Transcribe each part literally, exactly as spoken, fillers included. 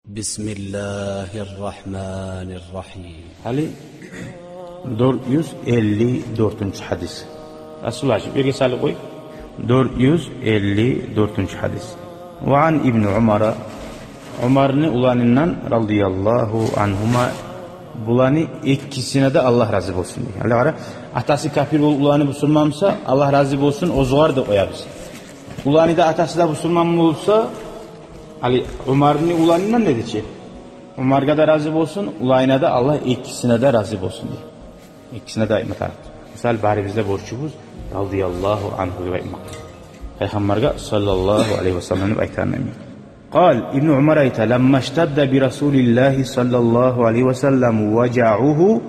بسم الله الرحمن الرحيم. Гьали дёрт юз элли дёртюнчю гьадис. Расул гьажи, бирге салып къой. Дёрт юз элли дёртюнчю гьадис. وعن ابن عمر, Умарны уланындан, رضي الله عنهما, буланы экисине де Аллагь рази болсун дей. Гьали къара, атасы капир болуп, уланы бусурман буса, Аллагь рази болсун, оьзюгер деп къоябыз. Уланы да, атасы да бусурман болса, гьали Умарны уланындан не дей чи? Умаргъа да рази болсун, уланына да, Аллагь экисине де рази болсун дей. Экисине де айтма тарыкъ. Мисал, барыбызны да борчубуз رضي الله عنه деп айтмакъ. Пайхаммаргъа صلى الله عليه وسلم деп айтагъан йимик. قال, Ибну Умар айта: لما اشتد برسول الله صلى الله عليه وسلم وجعه,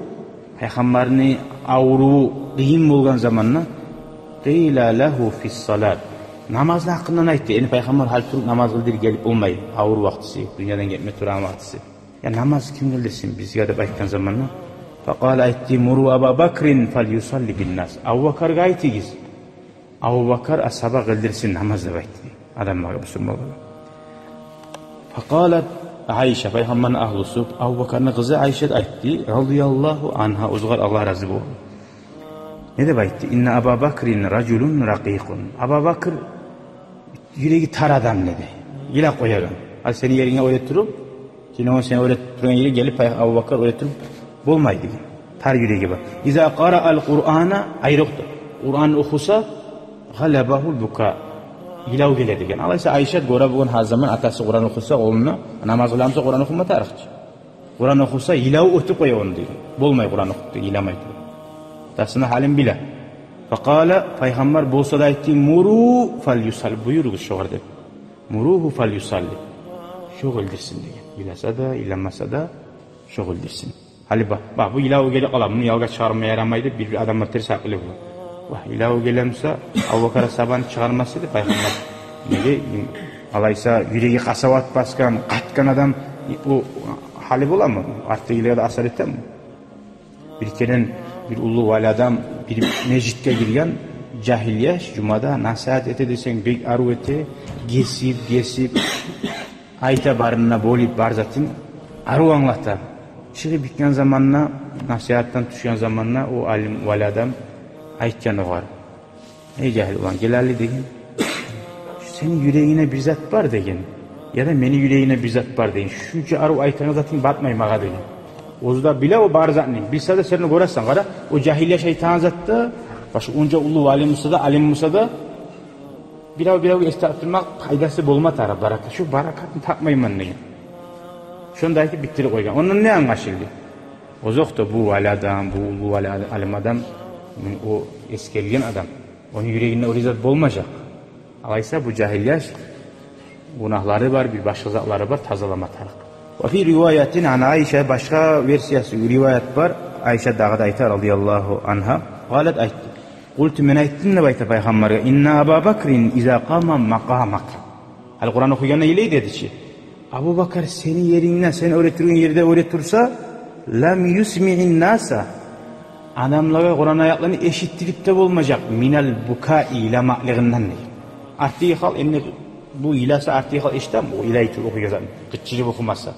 Пайхаммарны авруву къыйын болгъан заманда, قيل له في الصلاة, намазны гьакъындан айтды. Энни Пайхаммар гьали туруп намаз къылдырып гелип болмай, аврув вакътиси, дюньядан гетме турагъан вакътиси. Я намаз ким къылдырсын бизге деп айтгъан заманда, فقال, айтды: مروا أبا بكر فليصل بالناس. Абубакаргъа айтыгъыз, Абубакар асгьаба къылдырсын намаз деп айтды адамлагъа, бусурманлагъа. فقالت عائشة, Пайхаммарны агьлюсю, Абубакарны къызы Айшат айтды, رضي الله عنها, оьзюгер Аллагь рази болсун. Не деп айтды? إن أبا بكر رجل رقيق. Абубакар юреги тар адам деди. Йылап къоягъан. Гьали сени еринге оьре туруп, сени, о сени оьре тургъан ерге гелип, Абубакар оьре туруп болмай деген. Тар юреги бар. إذا قرأ القرآن, айрокъда Къуран охуса, غلبه البكاء, йылав геле деген. Алайса Айшат гёре болгъан гьар заман атасы Къуран охуса, къолуна намаз къыламса, Къуран охума тарыкъ чы. Къуран охуса, йылав оьтюп къоя ону деген. Болмай Къуран охуп йыламай туруп. Атасыны гьалын биле. فقال, Пайхаммар болса да айтды: مروا فليصل, буюругъуз шогъар деп. مروه فليصل. Шо къылдырсын деген. Йыласа да, йыламаса да, шо къылдырсын. Гьали ба, ба, бу йылаву гелип къала, муну ялгъа чыгъарма ярамай деп бир-бир адамлар терс акъылы бола. Ва, йылаву геле буса, Абубакар асгьабаны чыгъармас эди Пайхаммар. Неге? Алайса юреги къасават басгъан, къатгъан адам, о гьалы боламы? Артдагъылагъа да асар этеми? Бир керен бир уллу вали адам бир межитге гирген, жагьил яш, жумада насигьат эте десенг, бек арив эте, гесип, гесип, айта барына болуп бар затын, арив англата. Чыгъып битген заманда, насигьатдан тюшген заманда, о алим, вали адам айтгъан огъар: «Эй, жагьил улан, гел гьали, — деген. — Сени юрегингде бир зат бар, — деген, — яда мени юрегимде бир зат бар, — деген. — Шунча арив айтагъан затынг батмай магъа», — деген. Оьзю де биле о бар затны. Билсе де, сен гёресен, къара, о жагьил яш айтагъан затда, башгъа онча уллу алим буса да, алим буса да, бирев-биревге эс тапдырмакъ пайдасы болма тарыкъ, баракат. Шу баракатны тапмайман деген. Шону да айтып битдирип къойгъан. Ондан не англашылды? Озокъда, бу вали адам, бу уллу вали, алим адам, о эсгерилген адам. Ону юрегинде о зат болмажакъ. Алайса бу жагьил яш гюнагьлары бар, бир башгъа затлары бар, тазалама тарыкъ. وفي رواية عن عائشة, башгъа версиясы, риваят бар, Айша дагъы да айта, رضي الله عنها, قالت, айтды: قلت, мен айтдым деп айта Пайхаммаргъа, إن أبا بكر إذا قام مقامك. Гьали Къуран охуйгъанда йылай деди чи. Абубакар сени ерингде, сен оьре тургъан ерде оьре турса, لم يسمع الناس, адамлагъа Къуран аятланы эшитдирип де болмажакъ, من البكاء, йыламакълыгъындан, деди. Артдагъы халкъ, энни бу йыласа, артдагъы халкъ эшитеми бу йылай туруп охуйгъан затны, къычырып охумаса?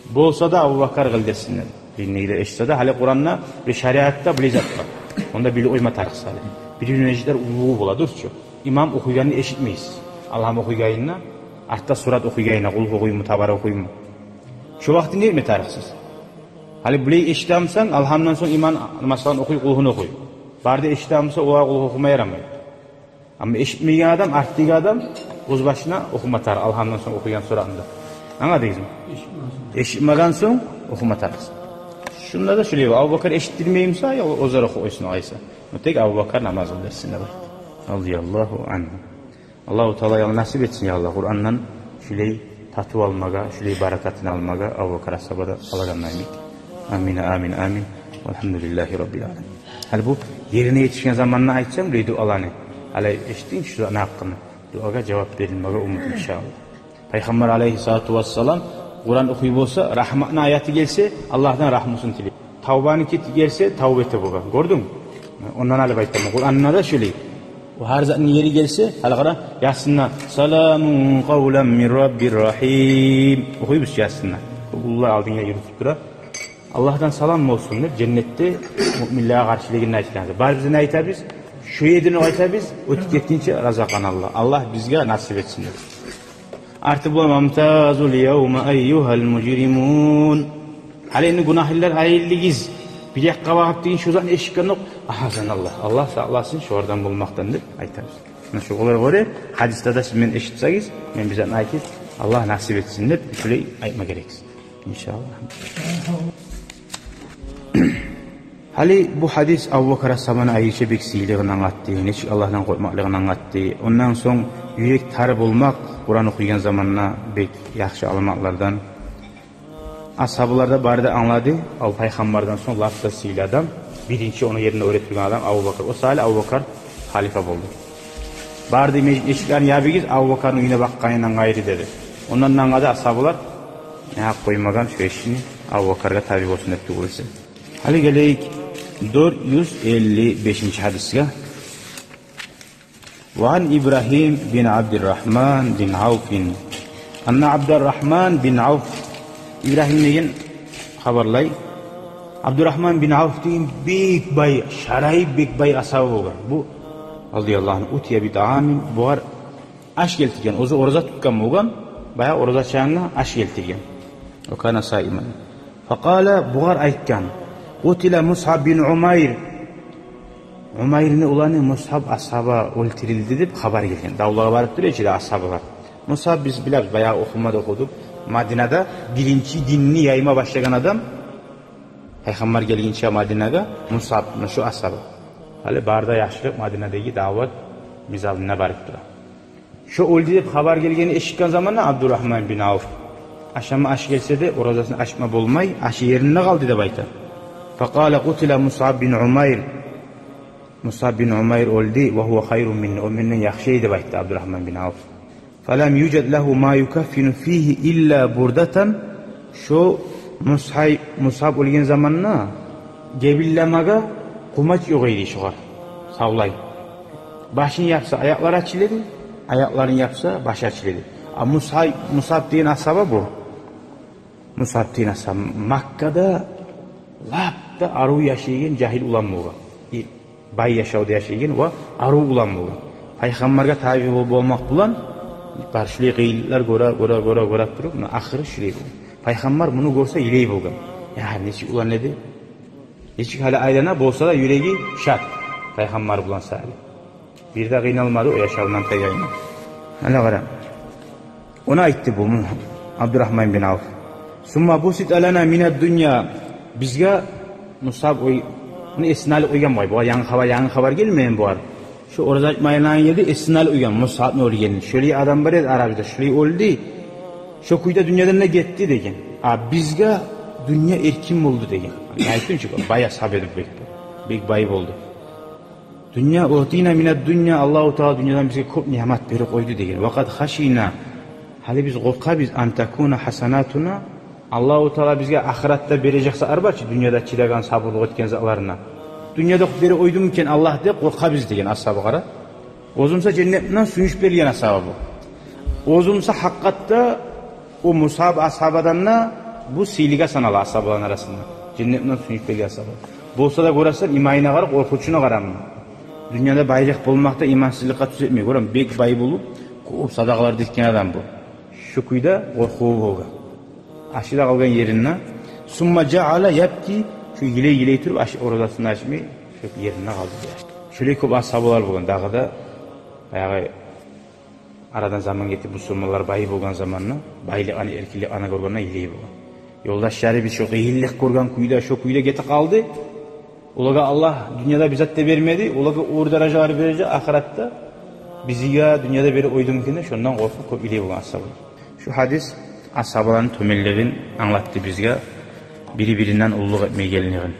Болса да Абубакар къылдырсын деди. Динни де эшитсе де, гьали Къуранда ва шариатда булай зат бар. Онда билип къойма тарыкъ гьали. Бир-бир межитлер уллу бола, дурчу. Имам охуйгъанны эшитмейсиз. Алгьам охуйгъанына, артда сурат охуйгъанына, Къулгьу охуйму, Табарак охуйму? Шо вакъти не этме тарыкъсыз? Гьали булай эшитемисен, Алгьамдан сонг имам, масала, охуй, Къулгьуну охуй. Бары да эшитемисе, огъар Къулгьу охума ярамай. Амма эшитмеген адам, артдагъы адам оьз башына охума тарыкъ Алгьамдан сонг охуйгъан суратны да. Англадыгъызмы? Эшитмеген сонг охума тарыкъ. Шунда да шулай, Абубакар эшитдирмеймисе, я оьзлер охуй къойсун алайса. Но тек Абубакар намаз къылдырсын деп айтды. رضي الله عنه. Аллагьу Таала, я Аллагь, насип этсин, я Аллагь, Къурандан шулай татыв алмагъа, шулай баракатын алмагъа Абубакар асгьабадан алагъан йимик. Амин, амин, амин. والحمد لله رب العالمين. Гьали бу ерине етишген заманда айтсам, бу дуаланы, гьали эшитдинг шу затны гьакъында. Дуагъа жавап берилмеге умут, иншааллагь. Пайхаммар алайгьиссалату вассалам Къуран охуй болса, рагьматны аяты гелсе, Аллагьдан рагьмусун тилей. Тавбаныки гелсе, тавба эте болгъан. Гёрдюнг? Ондан алып айтаман. Къуранда да шулай. Бу гьар затны ери гелсе, гьали къара, Ясинде: «Саламун къавлан мин Раббир рахим». Охуйбуз Ясинде. Бу уллулар алдынгда юрютюп тура. Аллагьдан салам болсун деп, женнетде муъминлеге къаршылыгъын айтгъан. Барыбыз да не айтабыз? Шо ерден окъ айтабыз, оьтюп гетгинче: «Разакъаналлагь». Аллагь бизге насип этсин деп. Арты булан: «Вамтазул явма айюгьал мужримун». Гьали энди гюнагьлылар, айыллыгъыз, бир якъгъа багъып деген шо затны эшитгендокъ: «Агьазаналлагь, Аллагь сакъласын шолардан болмакъдан», — деп айтабыз. Муна шогъар гёре гьадисде де сиз мен эшитсегиз, мен бир затны айтып, Аллагь насип этсин деп, шолай айтма герексиз. Иншаллагь. Гьали бу гьадис Абубакар асгьабаны айрыча бек сыйлылыгъын англатды, нечик Аллагьдан къоркъмакълыгъын англатды. Ондан сонг юрек тар болмакъ, Къуран охуйгъан заманда бек яхшы аламатлардан. Асгьабалар да бары да англады, ал Пайхаммардан сонг лап да сыйлы адам, биринчи ону еринде оьре тургъан адам Абубакар. О саялы Абубакар халифа болду. «Бары да межит эшиклерин ябыгъыз, Абубакарны уьюне бакъгъанындан къайры», — деди. Ондан англады асгьабалар, не гьакъ къоймагъан шо эшикни Абубакаргъа таби болсун деп тюгюл эсе. Гьали гелейик дёрт юз элли бешинчи гьадисге. Ва ан Ибрагьим бин Абдуррагьман бин Авфин. Анна Абдуррагьман бин Авф. Ибрагьим деген хабарлай. Абдуррагьман бин Авф деген бек бай, шарайып бек бай асгьаба болгъан. Бу, радияллагьу ангьу, утия би таамин, бугъар аш гелтирген, оьзю ораза тутгъан болгъан, баягъы ораза чагъында аш гелтирген. Ва кана саиман. Факъала, бугъар айтгъан: «Къутила Мусъаб бин Умайр». Умайрны уланы Мусъаб асгьаба оьлтюрюлдю деп хабар гелген. Давлагъа барып тура эди асгьабалар. Мусъаб, биз билебиз, баягъы охумада охудукъ. Мадинада биринчи динни яйма башлагъан адам, Пайхаммар гелгинче Мадинагъа, Мусъаб, муна шо асгьаба. Гьали бары да яхшылыкъ Мадинадагъы давлат мизалына барып тура. Шо оьлдю деп хабар гелгенин эшитген заманда Абдуррагьман бин Авф, ашама аш гелсе де, оразасын ачма болмай, ашы еринде къалды деп айта. Факъала: «Къутила Мусъаб бин Умайр». Мусъаб бин Умайр оьлдю, «ва гьува хайрун минни», о менден яхшы эди деп айтды Абдуррагьман бин Авф. «Фалам южад лагьу ма юкаффину фигьи илла бурдатан». Шо Мусъаб, Мусъаб оьлген заманда гебинлемеге къумач ёкъ эди шогъар. Савлай. Башын япса, аякълары ачыла эди, аякъларын япса, башы ачыла эди. А Мусъаб, Мусъаб деген асгьаба бу. Мусъаб деген асгьаба Маккада лап да арив яшайгъан жагьил улан болгъан. И, бай яшавда яшайгъан ва арив улан болгъан. Пайхаммаргъа таби бол-, болмакъ булан, бар шулай къыйынлыкълар гёре, гёре, гёре, гёре туруп, муна ахыры шулай болгъан. Пайхаммар муну гёрсе, йылай болгъан. Я, нечик улан эди. Нечик гьали айлана болса да, юреги шат. Пайхаммар булан саялы. Бир де къыйналмады о яшавундан тайгъанына. Гьали къара. Ону айтды бу Абдуррагьман бин Авф. «Сумма бусита лана минад дунья». Бизге Мусъаб, ой, муну эсине алып къойгъан бу. Бугъар янгы хабар, янгы хабар гелмеген бугъар. Шо ораза ачмайгъан ерде эсине алып къойгъан Мусъабны оьлгенин. Шолай адам бар эди арабызда, шолай оьлдю. Шо кюйде дюньядан да гетди деген. А бизге дюнья эркин болду деген. Мен айтдым чы, бай асгьаба эди бек. Бек бай болду. Дюнья, «Утина минад дунья», Аллагьу Таала дюньядан бизге кёп ниъмат берип къойду деген. «Ва къад хашина», гьали биз къоркъабыз, «ан такуна хасанатуна», Аллагьу Таала бизге ахыратда бережек затлар бар чы, дюньяда чыдагъан, сабурлукъ этген затларына. Дюньяда берип къойдуму экен Аллагь деп къоркъабыз деген асгьаба, къара. Оьзю буса женнетден сююнч берген асгьаба бу. Оьзю буса гьакъыкъатда о Мусъаб асгьабадан да бу сыйлыгъа санала асгьабаланы арасында. Женнетден сююнч берген асгьаба. Болса да гёресен, иманына къара, къоркъувуна къара. Дюньяда байлыкъ болмакъ да имансызлыкъгъа тюз этмей. Гёрем, бек бай болуп, кёп садагъалар да этген адам бу. Шо кюйде къоркъуву болгъан. Ашы да къалгъан еринде. «Сумма жаала ябки», шо йылай-йылай туруп, ашы, оразасын ачмай, шо еринде къалды дей. Шолай кёп асгьабалар болгъан. Дагъы да баягъы арадан заман гетип, бусурманлар бай болгъан заманда, байлыкъны, эркинликни гёргенде йылай болгъан. Ёлдашлары биз шо къыйынлыкъ гёрген кюйде, шо кюйде гетип къалды. Олагъа Аллагь дюньяда бир зат да бермеди, олагъа оьр даражалар бережек ахыратда. Бизге дюньяда берип къойдуму экен деп, шондан къоркъуп кёп йылай болгъан асгьабалар. Шу гьадис асгьабаланы тёбенлигин англатды бизге, бири-биринден уллулукъ этмейгенлигин.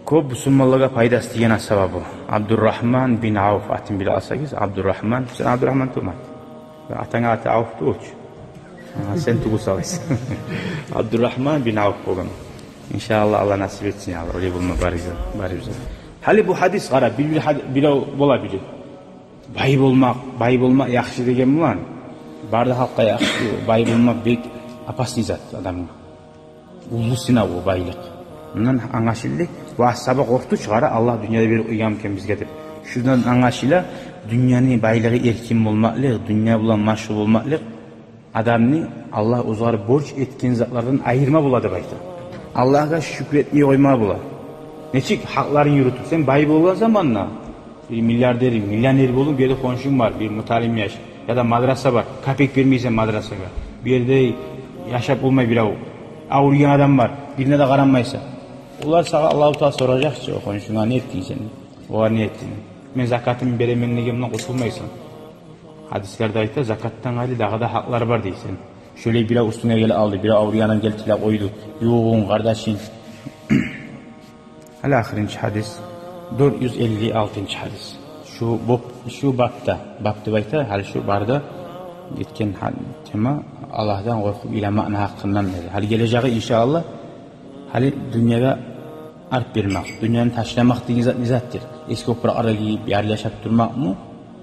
Кёп бусурманлагъа пайдасы тийген асгьаба бу. Абдуррагьман бин Авф, атын билип алсагъыз, Абдуррагьман, сен Абдуррагьман туман. Атангны аты Авф тюгюл чю. Гьа, сен тюгюл сагъыз. Абдуррагьман бин Авф болгъан. Иншааллагь, Аллагь насип этсин, я Аллагь, олай болма барыбызгъа, барыбызгъа. Гьали бу гьадис, къара, бир-бир гьади-, бирев бола биле. Бай болмакъ, бай болмакъ яхшы деген булан, бары да халкъгъа яхшы, бай болмакъ бек опасный зат адамгъа. Уллу сынав о байлыкъ. Мундан англашылды, бу асгьаба къоркъду чы, къара, Аллагь дюньяда берип къойгъан экен бизге деп. Шундан англашыла, дюньяны байлыгъы, эркин болмакълыкъ, дюнья булан машгъул болмакълыкъ адамны Аллагь оьзюне борч этген затлардан айырма бола деп айта. Аллагьгъа шюкюр этмей къойма бола. Нечик гьакъларын юрютюп, сен бай болгъан заманда, бир миллиардер, миллионер болуп, бир ерде хоншунг бар, бир муталим яш, яда мадраса бар, капек бермейсен мадрасагъа. Бир ерде яшап болмай бирев, авруйгъан адам бар, бирине де къарамайсан. Олар сагъа, Аллагьу Таала соражакъ чы, о хоншунга не этдинг сен, огъар не этдинг? Мен закатымны беремен деген булан къутулмайсан. Гьадислерде айта, закатдан къайры дагъы да гьакълар бар дейсен. Шолай бирев уьстюнге гелип алды, бирев авруйгъан адам гелип тилеп къойду, ювугъунг, къардашынг. Гьали ахырынчы гьадис, дёрт юз элли алтынчы гьадис. Шу боб-, шу бапда, бап деп айта, гьали шу бары да гетген гьа-, тема Аллагьдан къоркъуп уьйренмекни гьакъындан бере. Гьали гележеги, иншааллагь, гьали дюньягъа арт бермек, дюньяны ташламакъ деген зат не затдыр? Эски опуракълар гийип, ярлы яшап турмакъмы?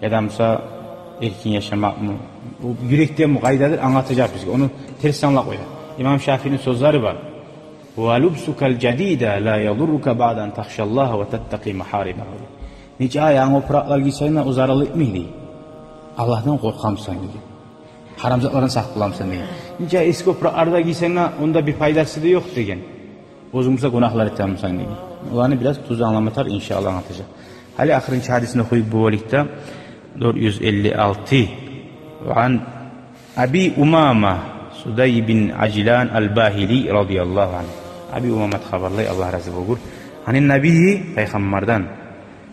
Яда буса эркин яшамакъмы? О юрекденми, къайдадыр, англатажакъ бизге. Ону терс англап къоя. Имам Шафиини сёзлери бар. «Ва лубсукал жадида ла ядуррука баъда ан тахшаллагьа ва таттакъи магьаримагьу». Нече янгы опуракълар гийсенг де, о зарал этмей дей, Аллагьдан къоркъамысан деген. Гьарам затлардан сакъ боламысан деген. Нече эски опуракълар да гийсенг де, онда бир пайдасы да ёкъ деген. Оьзюнг буса гюнагьлар этемисен деген. Оланы бираз тюз англама тарыкъ, иншааллагь, англатажакъ. Гьали ахырынчы гьадисин охуйбуз бу бёлюкде, дёрт юз элли алты. Ва ан Аби Умама Судай бин Ажлан ал-Багьили радияллагьу ангьу. Аби Умамат хабарлай, Аллагь рази болгъур. Анин набийи, пайхаммардан.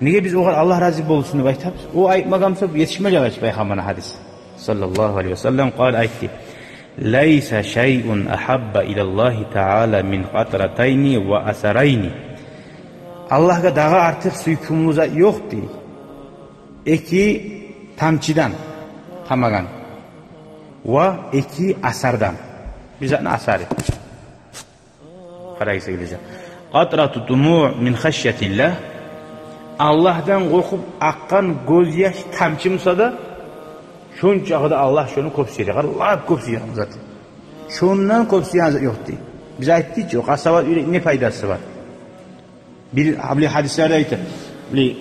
Неге биз огъар Аллагь рази болсун деп айтабыз? О айтмагъан буса, етишмежек эди пайхаммаргъа гьадис. Саллаллагьу алайгьи ва саллам, къала, айтды: «Лайса шайъун агьабба илаллагьи таала мин къатратайни ва асарайни». Аллагьгъа дагъы артыкъ сюйкюмлю зат ёкъ дей. Эки тамчыдан тамагъан ва эки асардан. Бир затны асары. Къарайгъыз, гележек. Къатрату думуъ мин хашятиллагь. Аллагьдан къоркъуп акъгъан гёзьяш тамчы буса да, шончакъы да Аллагь шону кёп сюе. Къара, лап кёп сюеген зат. Шондан кёп сюеген зат ёкъ дей. Биз айтдыкъ чы, о къасават юрек не пайдасы бар? Бир, гьали гьадислерде айта, бир,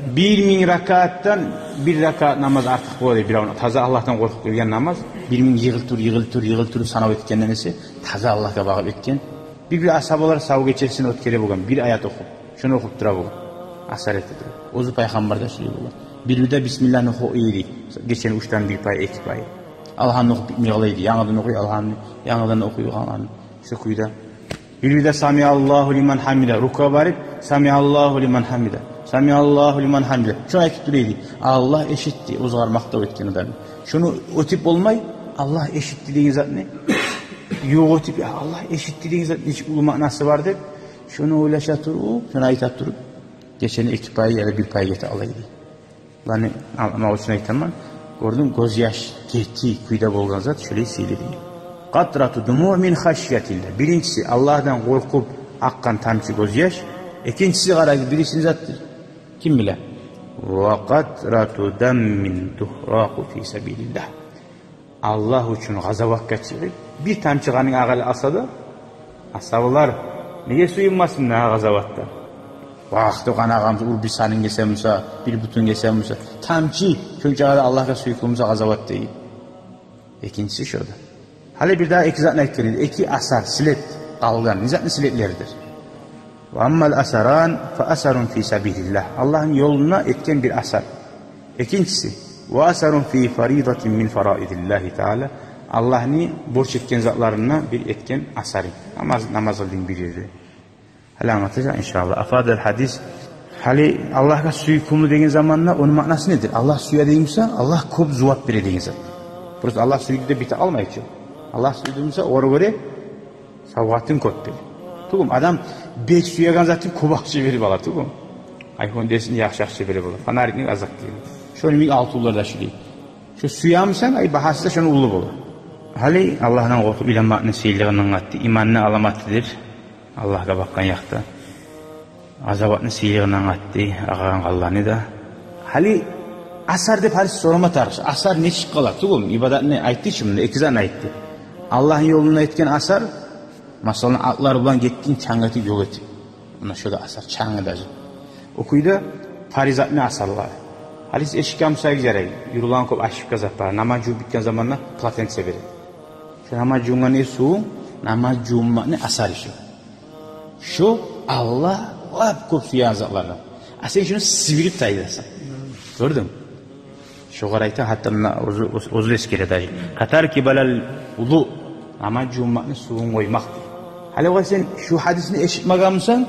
бир минг ракаатдан бир ракаат намаз артыкъ бола дей, биревню таза Аллагьдан къоркъуп къылгъан намаз. Бир минг йыгъылып тур, йыгъылып тур, йыгъылып туруп санав этгенден эсе, таза Аллагьгъа багъып этген. Бир-бир асгьабалар сав гечесин оьтгере болгъан, бир аят охуп, шону охуп тура болгъан. Асар эте туруп. Оьзю пайхаммар да шолай болгъан. Бир-бирде бисмиллагьны охуй эди, гечени уьчден бир пайы, эки пайы. Алгьамны охуп битмей къала эди, янгыдан охуй алгьамны, янгыдан охуй алгьамны. Шо кюйде. Бир-бирде «Самиаллагьу лиман гьамида», рукугъа барып, «Самиаллагьу лиман гьамида, самиаллагьу лиман гьамида». Шону айтып тура эди. Аллагь эшитди, оьзюне макътав этген адамны. Шону оьтюп болмай, Аллагь эшитди деген затны. Ёкъ этип, я, Аллагь эшитди деген зат нечик уллу маънасы бар деп, шону ойлаша туруп, шону айта туруп, гечени эки пайы яда бир пайы гете ала эди. Буланы англатмакъ учун айтаман. Гёрдюнг, гёзьяш гети кюйде болгъан зат шолай сыйлы дей. Къатрату думуъ мин хашятиллагь. Биринчиси, Аллагьдан къоркъуп акъгъан тамчы гёзьяш. Экинчиси, къарагъыз, бирисини затдыр. Ким биле? Ва къатрату даммин тугьракъу фи сабилиллагь. Аллагь учун къазаватгъа чыгъып, бир тамчы къанынг агъа алса да, асгьабалар неге сююнмесин дагъы къазаватда? Вакъти къан агъа буса, уруп бир санынг гесе буса, бир бутунг гесе буса, тамчы, шончакъы да Аллагьгъа сюйкюмлю буса къазават дей. Экинчиси шо да. Гьали бир дагъы эки затны айтгъан эди. Эки асар, след къалгъан. Не затны следлеридир? Ва аммал асаран фа асарун фи сабилиллагь. Аллагьны ёлунда этген бир асар. Экинчиси, ва асарун фи фаридатин мин фараидиллагьи таала. Аллагьны борч этген затларында бир этген асары. Намаз, намаз къылдынг бир ерде. Гьали англатажакъ, иншааллагь. Афадал гьадис. Гьали Аллагьгъа сюйкюмлю деген заманда ону маънасы недир? Аллагь сюе деген буса, Аллагь кёп зувап бере деген зат. Просто Аллагь сюйдю деп бите къалмай чы. Аллагь сюйдю буса, огъар гёре савгъатын кёп бере. Тюгюлмю, адам бек сюеген затын кёп акъча берип ала, тюгюлмю? Айфон десин, яхшы акъча берип ала. Фонарикни азакъ дейди. Шону йимик алтынлар да шулай. Шо сюемисен, ай, багьасы да шону уллу бола. Гьали Аллагьдан къоркъуп уьйренмекни сыйлылыгъын англатды. Иманны аламатыдыр Аллагьгъа бакъгъан якъда. Къазаватны сыйлылыгъын англатды, агъагъан къанланы да. Гьали Асар деп гьали сорама тарыкъ. Асар нечик къала? Тюгюлмю? Ибадатны айтды чы, мунда эки затны айтды. Аллагьны ёлунда этген асар, масала, атлар булан гетген, чангы этип ёл этип. Муна шо да асар, чангы даже. О кюйде паризатны асарлары. Гьали сиз эшитген бусагъыз ярай, юрюлген кёп ошибка зат бар. Намаз жувуп битген заманда полотенце бере. Шо намаз жувунгъан сувунг, намаз жувунмакъны асары шо. Шо Аллагь лап кёп сюеген затлардан. А сен шону сибирип тайдырасан. Гёрдюнгмю? Шогъар айта, гьатта муна оьзю, оьзю эсгере даже. Катарки балал вуду, намаз жувунмакъны сувун къоймакъ дей. Гьали огъай сен шу гьадисни эшитмеген бусанг,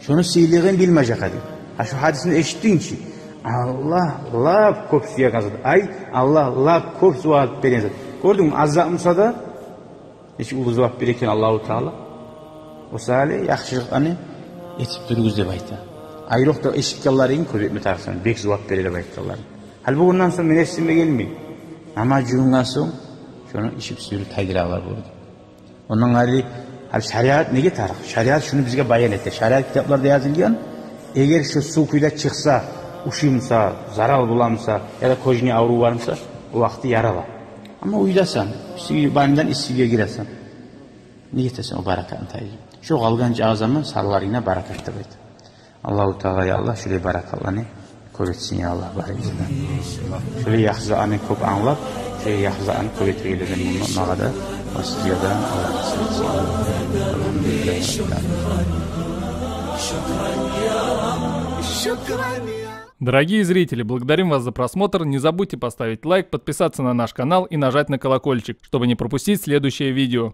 шону сыйлыгъын билмежек эдинг. А шу гьадисни эшитдинг чи, Аллагь лап кёп сюеген зат. Ай, Аллагь лап кёп зувап берген зат. Гёрдюнгмю, аз зат буса да, нечик уллу зувап бере экен Аллагьу Таала. О саялы яхшылыкъланы этип туругъуз деп айта. Айрокъда эшитгенлерин кёп этме тарыкъсан, бек зувап бере деп айтгъанларын. Гьали бугюнден сонг мен эсиме гелмей, намаз жувунгъан сонг шону ичип сибирип тайдыралар болду. Ондан къайры, гьали шариат неге тарыкъ? Шариат шуну бизге баян эте. Шариат китапларда язылгъан, эгер шу сув кюйде чыкъса, ушумуса, зарал боламуса, яда кожный аврув бармуса, о вакъти ярала. Амма уьйдесен, исси, банядан исси уьйге гиресен. Не этесен о баракатны тайдырып? Шо къалгъан чакъы заман сарларына баракат деп айта. Аллагьу Таала, я Аллагь, шулай баракатланы кёп этсин, я Аллагь, барыбызгъа да. Шулай яхшы затны кёп англап, шулай яхшы затны кёп этегенлерден болма магъа да ва сизге де Аллагь насип этсин. Альгьамдулиллагьи Раббил аламин. Дорогие зрители, благодарим вас за просмотр. Не забудьте поставить лайк, подписаться на наш канал и нажать на колокольчик, чтобы не пропустить следующее видео.